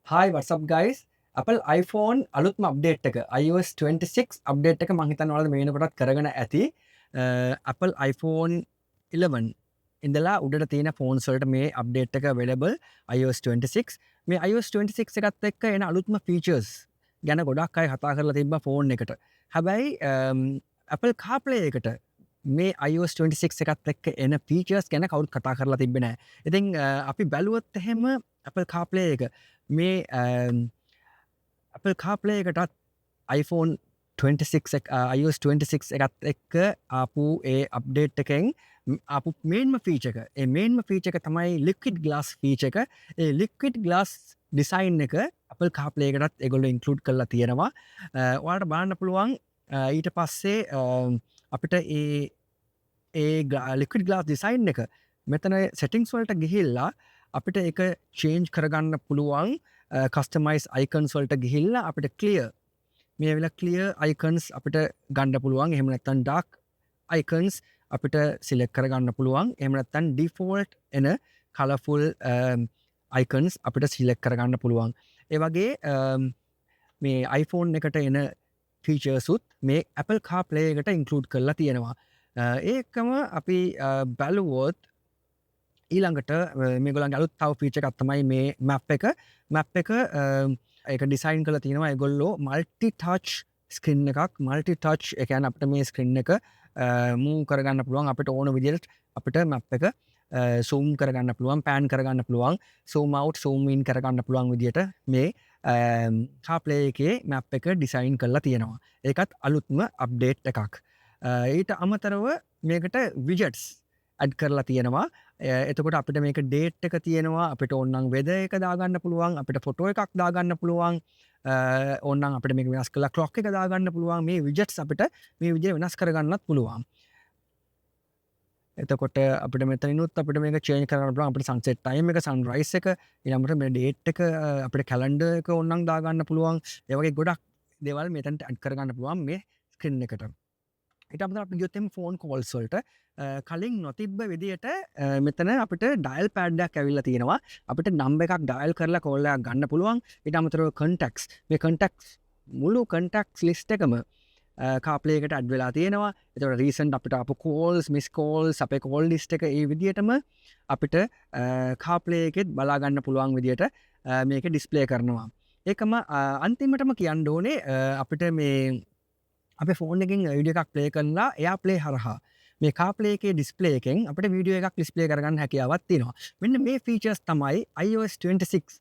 Hi, what's up guys? Apple iPhone අලුත්ම update එක, iOS 26 update එක, මං හිතන්නේ ඔයාලා මේ වෙනකොටත් කරගෙන ඇති. Apple iPhone 11 ඉඳලා උඩට තියෙන ෆෝන්ස් වලට මේ අප්ඩේට් එක available, iOS 26. මේ iOS 26 එකත් එක්ක එන අලුත්ම ෆීචර්ස් ගැන ගොඩක් අය කතා කරලා තිබ්බා ෆෝන් එකට. හැබැයි Apple CarPlay එකට මේ iOS 26 එකත් එක්ක එන ෆීචර්ස් ගැන කවුරුත් කතා කරලා තිබ්බේ නෑ. ඉතින් අපි බැලුවොත් එහෙම Apple CarPlay එක, මේ Apple CarPlay එකටත් iPhone 26 එක, iOS 26 එකත් එක්ක ආපු ඒ අප්ඩේට් එකෙන් ආපු මේන්ම ෆීචර් එක. ඒ මේන්ම ෆීචර් එක තමයි liquid glass feature එක. ඒ liquid glass design එක Apple CarPlay එකටත් ඒගොල්ලෝ ඉන්ක්ලූඩ් කරලා තියෙනවා. ඔයාලට බලන්න පුළුවන් ඊට පස්සේ අපිට ඒ ඒ liquid glass design එක මෙතන settings වලට ගිහිල්ලා අපිට ඒක චේන්ජ් කරගන්න පුළුවන්. කස්ටමයිස් අයිකන්ස් වලට ගිහිල්ලා අපිට ක්ලියර්, මේ වෙලාව ක්ලියර් අයිකන්ස් අපිට ගන්න පුළුවන්. එහෙම නැත්නම් ඩාර්ක් අයිකන්ස් අපිට සිලෙක්ට් කරගන්න පුළුවන්. එහෙම නැත්නම් ඩිෆෝල්ට් එන කලර්ෆුල් අයිකන්ස් අපිට සිලෙක්ට් කරගන්න පුළුවන්. ඒ වගේ මේ iPhone එකට එන ෆීචර්සුත් මේ Apple CarPlay එකට ඉන්ක්ලූඩ් කරලා තියෙනවා. ඒකම අපි බැලුවොත් ඊළඟට මේගොල්ලන්ගේ අලුත් තව ෆීචර් එකක් තමයි මේ මැප් එක. මැප් එක, ඒක ඩිසයින් කරලා තියෙනවා ඒගොල්ලෝ මල්ටි ටච් ස්ක්‍රීන් එකක්. මල්ටි ටච් ඒ කියන්නේ අපිට මේ ස්ක්‍රීන් එක මූව් කරගන්න පුළුවන් අපිට ඕන විදිහට. අපිට මැප් එක සූම් කරගන්න පුළුවන්, පෑන් කරගන්න පුළුවන්, සූම් අවුට්, සූම් ඉන් කරගන්න පුළුවන් විදිහට මේ CarPlay එකේ මැප් එක ඩිසයින් කරලා තියෙනවා. ඒකත් අලුත්ම අප්ඩේට් එකක්. ඊට අමතරව මේකට විජට්ස් ඇඩ් කරලා තියෙනවා. එතකොට අපිට මේක ඩේට් එක තියෙනවා. අපිට ඕනනම් වෙදර් එක දාගන්න පුළුවන්. අපිට ෆොටෝ එකක් දාගන්න පුළුවන්. ඕනනම් අපිට මේක වෙනස් කරලා ක්ලොක් එක දාගන්න පුළුවන්. මේ විජට්ස් අපිට මේ විදිහට වෙනස් කරගන්නත් පුළුවන්. එතකොට අපිට මෙතනිනුත් අපිට මේක චේන්ජ් කරන්න පුළුවන්. අපිට සන්සෙට් ටයිම් එක, සන්රයිස් එක, ඊළඟට මේ ඩේට් එක, අපිට කැලෙන්ඩර් එක ඕනනම් දාගන්න පුළුවන්. ඒ වගේ ගොඩක් දේවල් මෙතනට ඇඩ් කරගන්න පුළුවන් මේ ස්ක්‍රීන් එකට. ඊට අමතරව අපි ගියොත් එහෙම ෆෝන් කෝල්ස් වලට කලින් නොතිබ්බ විදියට මෙතන අපිට ඩයල් පෑඩ් එකක් ඇවිල්ලා තියෙනවා. අපිට නම්බර් එකක් ඩයල් කරලා කෝල් එකක් ගන්න පුළුවන්. ඊට අමතරව කන්ටැක්ට්ස්, මේ කන්ටැක්ට්ස්, මුළු කන්ටැක්ට්ස් ලිස්ට් එකම කාප්ලේ එකට ඇඩ් වෙලා තියෙනවා. එතකොට රීසන්ට් අපිට ආපු කෝල්ස්, මිස් කෝල්ස්, අපේ කෝල් ලිස්ට් එක ඒ විදියටම අපිට කාප්ලේ එකෙත් බලා ගන්න පුළුවන් විදියට මේක ඩිස්ප්ලේ කරනවා. ඒකම අන්තිමටම කියන්න ඕනේ, අපිට මේ අපේ ෆෝන් එකෙන් වීඩියෝ එකක් ප්ලේ කරලා එයාප්ලේ හරහා මේ කාප්ලේ එකේ ඩිස්ප්ලේ එකෙන් අපිට වීඩියෝ එකක් ඩිස්ප්ලේ කරගන්න හැකියාවක් තියෙනවා. මෙන්න මේ ෆීචර්ස් තමයි iOS 26